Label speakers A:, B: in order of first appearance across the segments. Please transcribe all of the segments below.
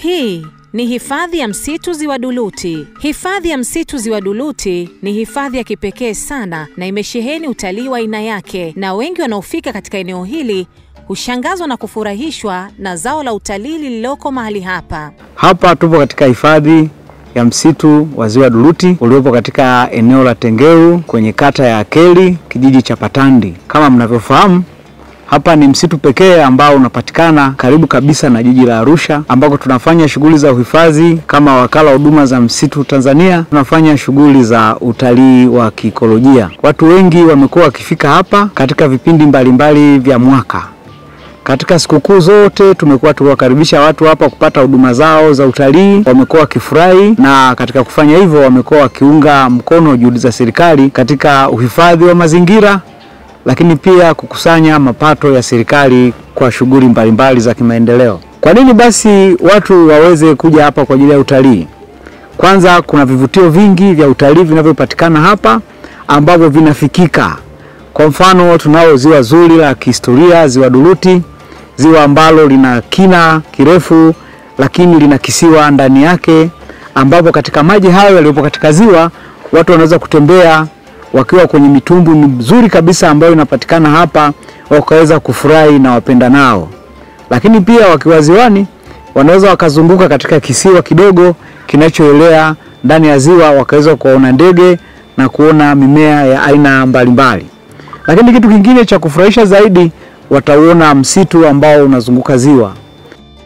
A: Hii ni hifadhi ya msitu Ziwa Duluti. Hifadhi ya msitu Ziwa Duluti ni hifadhi ya kipekee sana na imesheheni utalii wa aina yake, na wengi wanaofika katika eneo hili hushangazwa na kufurahishwa na zao la utalii lililoko mahali hapa.
B: Hapa tupo katika hifadhi ya msitu wa Ziwa Duluti uliopo katika eneo la Tengeru kwenye kata ya Akeli, kijiji cha Patandi. Kama mnavyofahamu, hapa ni msitu pekee ambao unapatikana karibu kabisa na jiji la Arusha, ambako tunafanya shughuli za uhifadhi kama wakala huduma za msitu Tanzania. Tunafanya shughuli za utalii wa kiikolojia. Watu wengi wamekuwa wakifika hapa katika vipindi mbalimbali vya mwaka. Katika sikukuu zote tumekuwa tukiwakaribisha watu hapa kupata huduma zao za utalii. Wamekuwa wakifurahi, na katika kufanya hivyo wamekuwa wakiunga mkono juhudi za serikali katika uhifadhi wa mazingira, lakini pia kukusanya mapato ya serikali kwa shughuli mbalimbali za kimaendeleo. Kwa nini basi watu waweze kuja hapa kwa ajili ya utalii? Kwanza, kuna vivutio vingi vya utalii vinavyopatikana hapa ambavyo vinafikika. Kwa mfano, tunao ziwa zuri la kihistoria, Ziwa Duluti, ziwa ambalo lina kina kirefu lakini lina kisiwa ndani yake, ambapo katika maji hayo yaliyopo katika ziwa watu wanaweza kutembea wakiwa kwenye mitumbwi mizuri kabisa ambayo inapatikana hapa, wakaweza kufurahi na wapenda nao. Lakini pia wakiwa ziwani wanaweza wakazunguka katika kisiwa kidogo kinachoelea ndani ya ziwa, wakaweza kuona ndege na kuona mimea ya aina mbalimbali. Lakini kitu kingine cha kufurahisha zaidi, watauona msitu ambao unazunguka ziwa.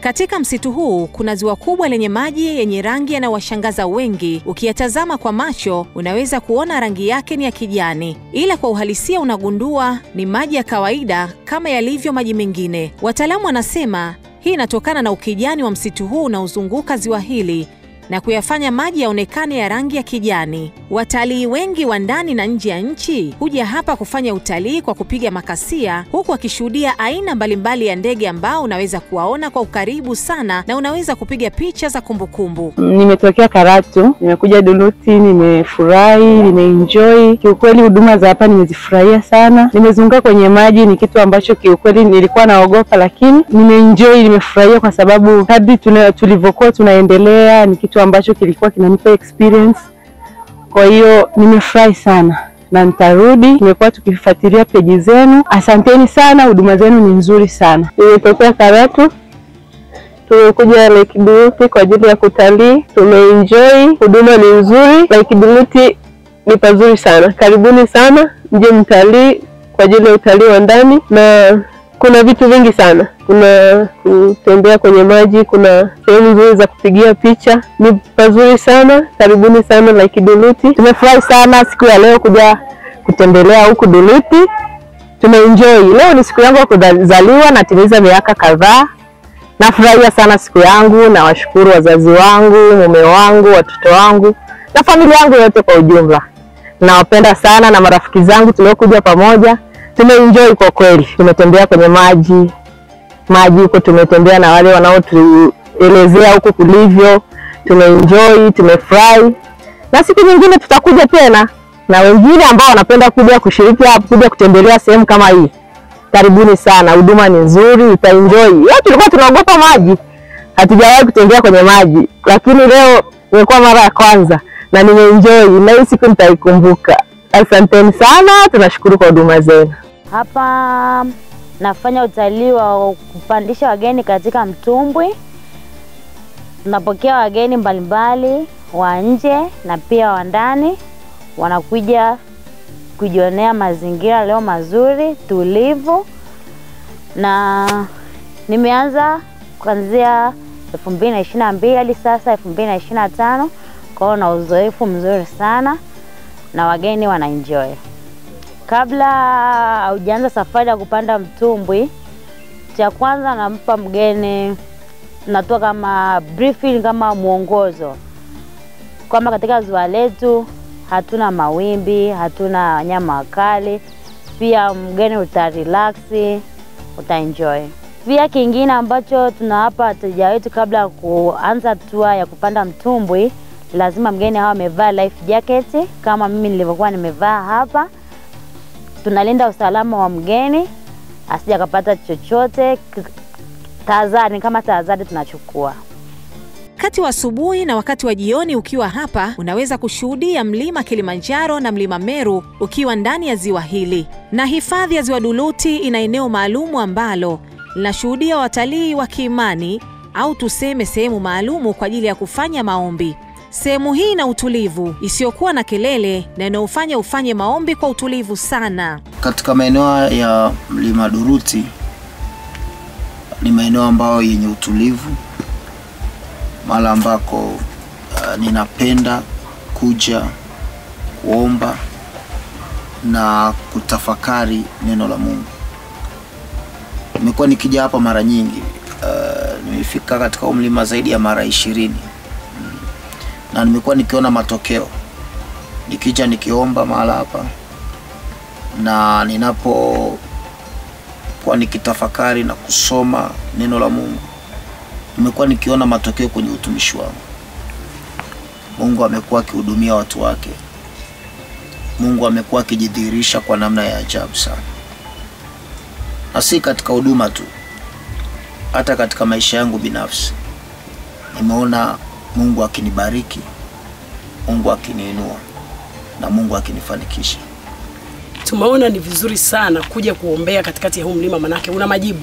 A: Katika msitu huu kuna ziwa kubwa lenye maji yenye rangi yanayowashangaza wengi. Ukiyatazama kwa macho unaweza kuona rangi yake ni ya kijani, ila kwa uhalisia unagundua ni maji ya kawaida kama yalivyo maji mengine. Wataalamu wanasema hii inatokana na ukijani wa msitu huu unaozunguka ziwa hili na kuyafanya maji yaonekane ya rangi ya kijani. Watalii wengi wa ndani na nje ya nchi huja hapa kufanya utalii kwa kupiga makasia, huku wakishuhudia aina mbalimbali ya ndege ambao unaweza kuwaona kwa ukaribu sana na unaweza kupiga picha za kumbukumbu.
C: Nimetokea Karatu, nimekuja Duluti, nimefurahi, nimeenjoy. Kiukweli huduma za hapa nimezifurahia sana. Nimezunguka kwenye maji, ni kitu ambacho kiukweli nilikuwa naogopa, lakini nimeenjoy, nimefurahia kwa sababu kadri tulivyokuwa tunaendelea ni kitu ambacho kilikuwa kinanipa experience. Kwa hiyo nimefurahi sana na nitarudi. Nimekuwa tukifuatilia peji zenu. Asanteni sana, huduma zenu ni nzuri sana.
D: Nimetokea Karatu, tumekuja Lake Duluti kwa ajili ya kutalii. Tumeenjoy, huduma ni nzuri. Lake Duluti ni pazuri sana. Karibuni sana, mje mtalii kwa ajili ya utalii wa ndani, na kuna vitu vingi sana. Kuna kutembea kwenye maji, kuna sehemu nzuri za kupigia picha. Ni pazuri sana, karibuni sana Lake Duluti.
C: Tumefurahi sana siku ya leo kuja kutembelea huku Duluti. Tumeenjoy. Leo ni siku yangu ya kuzaliwa, natimiza miaka kadhaa. Nafurahia sana siku yangu, na washukuru wazazi wangu, mume wangu, watoto wangu na familia yangu yote kwa ujumla. Nawapenda sana na marafiki zangu tuliokuja pamoja. Tumeenjoy kwa kweli. Tumetembea kwenye maji huko, tumetembea na wale wanaotuelezea huko kulivyo. Tumeenjoy, tumefurahi. Na siku nyingine tutakuja tena, na wengine ambao wanapenda kuja kushiriki hapo, kuja kutembelea sehemu kama hii, karibuni sana. Huduma ni nzuri, utaenjoy. Leo tulikuwa tunaogopa maji, hatujawahi kutembea kwenye maji, lakini leo imekuwa mara ya kwanza na nimeenjoy, na hii siku nitaikumbuka. Asanteni sana, tunashukuru kwa huduma zenu.
E: Hapa nafanya utalii wa kupandisha wageni katika mtumbwi. Tunapokea wageni mbalimbali wa nje na pia wa ndani, wanakuja kujionea mazingira leo mazuri, tulivu. Na nimeanza kuanzia 2022 hadi sasa 2025, kwa hiyo na uzoefu mzuri sana na wageni wana enjoy. Kabla haujaanza safari ya kupanda mtumbwi, cha kwanza nampa mgeni, natoa kama briefing, kama mwongozo kwamba katika ziwa letu hatuna mawimbi, hatuna wanyama wakali. Pia mgeni uta relax, uta enjoy. Pia kingine ambacho tunawapa wateja wetu kabla kuanza tour ya kupanda mtumbwi, lazima mgeni hawa amevaa life jacket kama mimi nilivyokuwa nimevaa hapa. Tunalinda usalama wa mgeni asije akapata chochote. Tahadhari kama tahadhari tunachukua.
A: Wakati wa asubuhi na wakati wa jioni ukiwa hapa, unaweza kushuhudia mlima Kilimanjaro na mlima Meru ukiwa ndani ya ziwa hili. Na hifadhi ya Ziwa Duluti ina eneo maalumu ambalo linashuhudia watalii wa kiimani, au tuseme sehemu maalumu kwa ajili ya kufanya maombi. Sehemu hii ina utulivu isiyokuwa na kelele na inayofanya ufanye maombi kwa utulivu sana.
F: Katika maeneo ya mlima Duluti ni maeneo ambayo yenye utulivu, mahali ambako ninapenda kuja kuomba na kutafakari neno la Mungu. Nimekuwa nikija hapa mara nyingi. Nimefika katika mlima zaidi ya mara 20. Na nimekuwa nikiona matokeo. Nikija nikiomba mahala hapa, na ninapo kwa nikitafakari na kusoma neno la Mungu, nimekuwa nikiona matokeo kwenye utumishi wangu. Mungu amekuwa akihudumia watu wake. Mungu amekuwa akijidhihirisha kwa namna ya ajabu sana. Na si katika huduma tu, hata katika maisha yangu binafsi nimeona Mungu akinibariki, Mungu akiniinua na Mungu akinifanikisha.
G: Tumeona ni vizuri sana kuja kuombea katikati ya huu mlima, manake una majibu.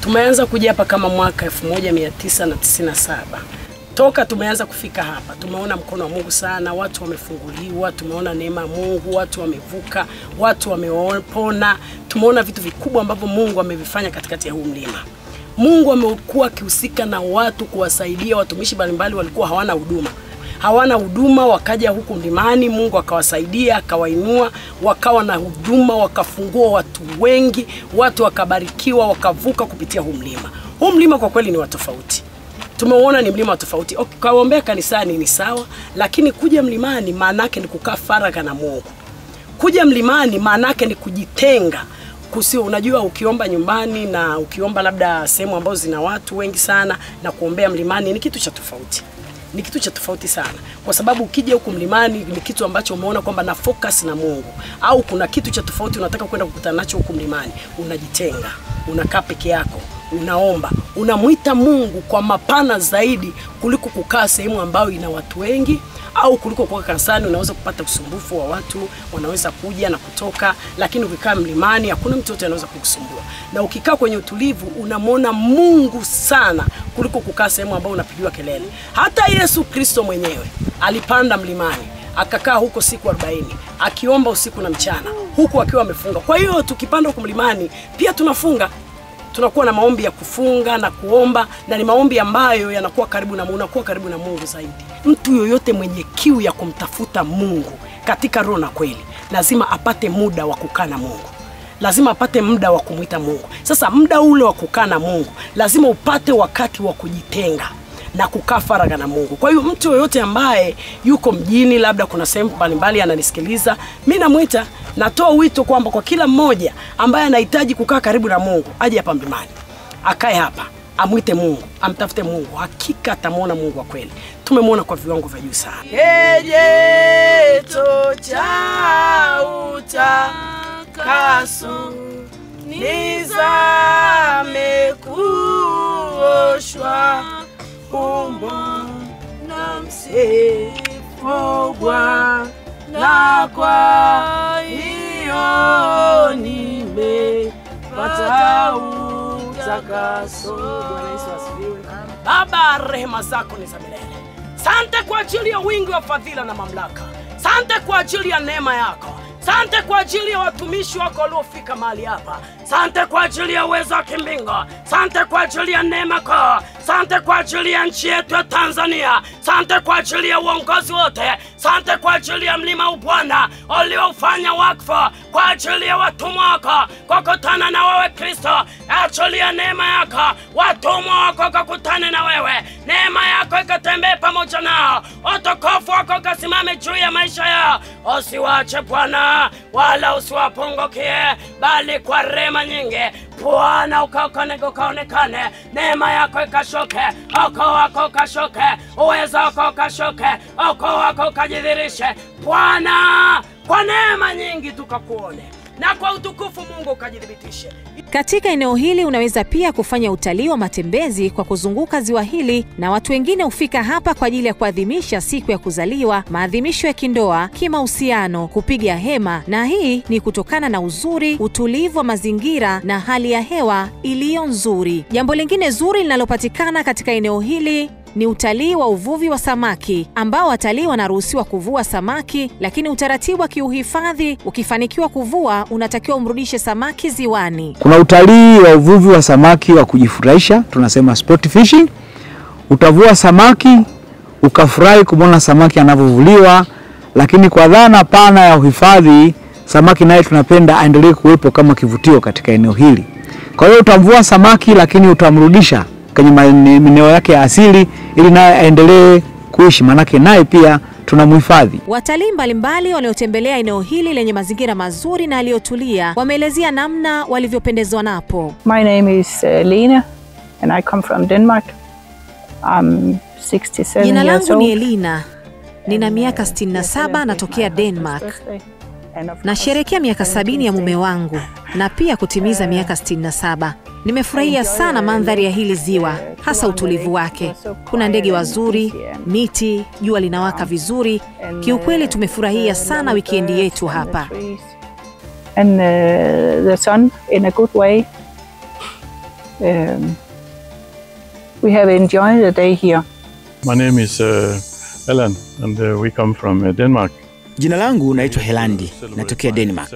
G: Tumeanza kuja hapa kama mwaka 1997. Toka tumeanza kufika hapa, tumeona mkono wa Mungu sana, watu wamefunguliwa, tumeona neema ya Mungu, watu wamevuka, watu wamepona. Tumeona vitu vikubwa ambavyo Mungu amevifanya katikati ya huu mlima. Mungu amekuwa akihusika na watu kuwasaidia. Watumishi mbalimbali walikuwa hawana huduma. Hawana huduma, wakaja huku mlimani, Mungu akawasaidia, akawainua, wakawa na huduma, wakafungua watu wengi, watu wakabarikiwa, wakavuka kupitia huu mlima. Huu mlima kwa kweli ni wa tofauti. Tumeuona ni mlima wa tofauti. Okay, kaombea kanisani ni sawa, lakini kuja mlimani maana yake ni kukaa faragha na Mungu. Kuja mlimani maana yake ni kujitenga. Kusio, unajua ukiomba nyumbani na ukiomba labda sehemu ambazo zina watu wengi sana na kuombea mlimani ni kitu cha tofauti. Ni kitu cha tofauti sana. Kwa sababu ukija huku mlimani ni kitu ambacho umeona kwamba na focus na Mungu, au kuna kitu cha tofauti unataka kwenda kukutana nacho huku mlimani, unajitenga, unakaa peke yako, unaomba, unamuita Mungu kwa mapana zaidi kuliko kukaa sehemu ambayo ina watu wengi, au kuliko kwa kanisani unaweza kupata usumbufu wa watu, wanaweza kuja na kutoka. Lakini ukikaa mlimani hakuna mtu yote anaweza kukusumbua. Na ukikaa kwenye utulivu unamwona Mungu sana kuliko kukaa sehemu ambayo unapigiwa kelele. Hata Yesu Kristo mwenyewe alipanda mlimani, akakaa huko siku 40, akiomba usiku na mchana, huku akiwa amefunga. Kwa hiyo tukipanda huko mlimani pia tunafunga. Tunakuwa na maombi ya kufunga na kuomba, na ni maombi ambayo yanakuwa karibu na Mungu, unakuwa karibu na Mungu zaidi. Mtu yoyote mwenye kiu ya kumtafuta Mungu katika roho na kweli, lazima apate muda wa kukaa na Mungu. Lazima apate muda wa kumuita Mungu. Sasa muda ule wa kukaa na Mungu, lazima upate wakati wa kujitenga na kukaa faragha na Mungu. Kwa hiyo mtu yoyote ambaye yuko mjini, labda kuna sehemu mbalimbali ananisikiliza, mimi namuita, natoa wito kwamba kwa kila mmoja ambaye anahitaji kukaa karibu na Mungu, aje hapa mlimani. Akae hapa, amuite Mungu, amtafute Mungu, hakika atamuona Mungu wa kweli. Tumemuona kwa viwango vya juu sana.
H: Ejeto cha utakaso nizame kuoshwa humo na msifu Bwana, kwa hiyo nimepata utakaso.
G: Bwana Yesu asifiwe. Baba, rehema zako ni za milele. Sante kwa ajili ya wingi wa fadhila na mamlaka. Sante kwa ajili ya neema yako. Sante kwa ajili ya watumishi wako waliofika mahali hapa. Sante kwa ajili ya uwezo wa kimbingu. Sante kwa ajili ya neema yako. Sante kwa ajili ya nchi yetu ya Tanzania. Sante kwa ajili ya uongozi wote. Sante kwa ajili ya mlima Bwana uliofanya wakfu kwa ajili ya watumwa wako kukutana na wewe Kristo. Achilia neema yako, watumwa wako kukutana na wewe. Neema yako ikatembee pamoja nao. Utukufu wako ukasimame juu ya maisha yao. Usiwaache Bwana, wala usiwapungukie, bali kwa rehema nyingi Bwana ukaonekane. Neema yako ikashuke, ukoo wako ukashuke, uwezo wako ukashuke, ukoo wako ukajidhihirishe Bwana, kwa neema nyingi tukakuone. na kwa utukufu Mungu ukajithibitishe.
A: Katika eneo hili unaweza pia kufanya utalii wa matembezi kwa kuzunguka ziwa hili, na watu wengine hufika hapa kwa ajili ya kuadhimisha siku ya kuzaliwa, maadhimisho ya kindoa, kimahusiano, kupiga hema, na hii ni kutokana na uzuri, utulivu wa mazingira na hali ya hewa iliyo nzuri. Jambo lingine zuri linalopatikana katika eneo hili ni utalii wa uvuvi wa samaki, ambao watalii wanaruhusiwa kuvua samaki, lakini utaratibu wa kiuhifadhi, ukifanikiwa kuvua unatakiwa umrudishe samaki ziwani.
B: Kuna utalii wa uvuvi wa samaki wa kujifurahisha, tunasema sport fishing. Utavua samaki ukafurahi kumwona samaki anavyovuliwa, lakini kwa dhana pana ya uhifadhi, samaki naye tunapenda aendelee kuwepo kama kivutio katika eneo hili. Kwa hiyo utamvua samaki lakini utamrudisha kwenye maeneo yake ya asili ili naye aendelee kuishi, manake naye pia tunamhifadhi.
A: Watalii mbalimbali waliotembelea eneo hili lenye mazingira mazuri na yaliyotulia wameelezea namna walivyopendezwa napo.
I: My name is Lena and I come from Denmark. I'm 67
A: Jina
I: years
A: langu ni
I: old.
A: Elina. Nina miaka 67, natokea Denmark. Nasherehekea miaka 70 ya mume wangu na pia kutimiza miaka 67. Nimefurahia sana mandhari ya hili ziwa, hasa utulivu wake. Kuna ndege wazuri, miti, jua linawaka vizuri. Kiukweli tumefurahia sana wikendi yetu hapa.
I: And the sun in a good way. We have enjoyed the day here.
J: My name is Ellen and we come from Denmark.
K: Jina langu naitwa Helandi, natokea Denmark.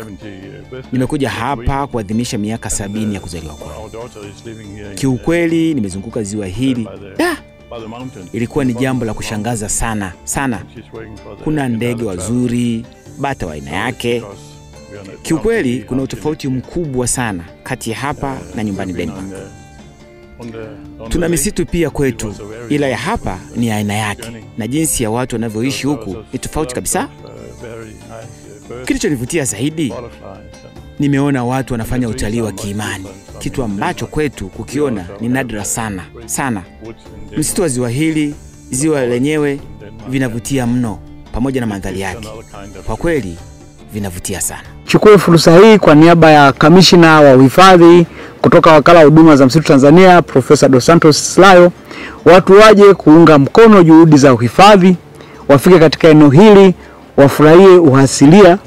K: Nimekuja hapa kuadhimisha miaka 70 ya kuzaliwa kwangu. Kiukweli nimezunguka ziwa hili. Ilikuwa ni jambo la kushangaza sana sana. Kuna ndege wazuri, bata wa aina yake. Kiukweli kuna utofauti mkubwa sana kati ya hapa na nyumbani Denmark. Tuna misitu pia kwetu, ila ya hapa ni aina yake, na jinsi ya watu wanavyoishi huku ni tofauti kabisa. Kilichonivutia zaidi, nimeona watu wanafanya utalii wa kiimani, kitu ambacho kwetu kukiona ni nadra sana sana. Msitu wa ziwa hili, ziwa lenyewe vinavutia mno, pamoja na mandhari yake. Kwa kweli vinavutia sana.
B: Chukue fursa hii kwa niaba ya kamishna wa uhifadhi kutoka Wakala wa Huduma za Msitu Tanzania, Profesa Dos Santos Slayo, watu waje kuunga mkono juhudi za uhifadhi, wafike katika eneo hili, wafurahie uasilia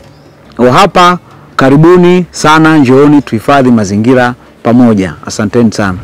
B: wa hapa. Karibuni sana, njooni tuhifadhi mazingira pamoja. Asanteni sana.